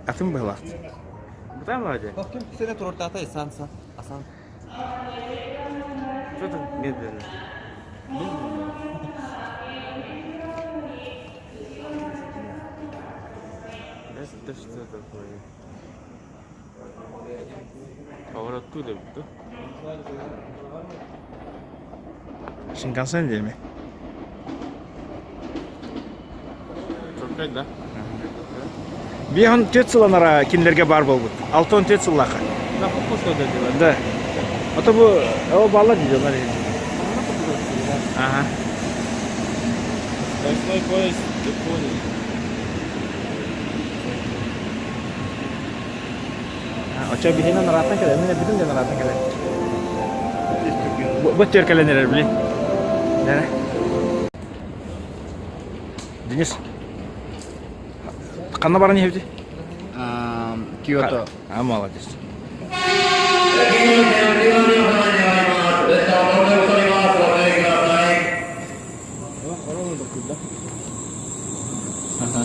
Атын быһылаах. Бытаан баҕа Ким сене туруортаата Асан Асан. Что так медленно? Это что такое? Поворот оттуда, да? Шинкансен диэми. 45, да? Биһон түөрт сыл анара кинилэргэ баар буолбут. 64 сыллаахха. Да, что это делать? Да. А то бу о балла дейді олар. Ага. Скоростной поезд Японии. Очо биһинен ыраатан кэлэр. Мин бүтүн ден ыраатан кэлэр. Бу түөр кэлэн эрэр били. Денис. Ханна баран иһэбити? Киото. А, молодец. Ага.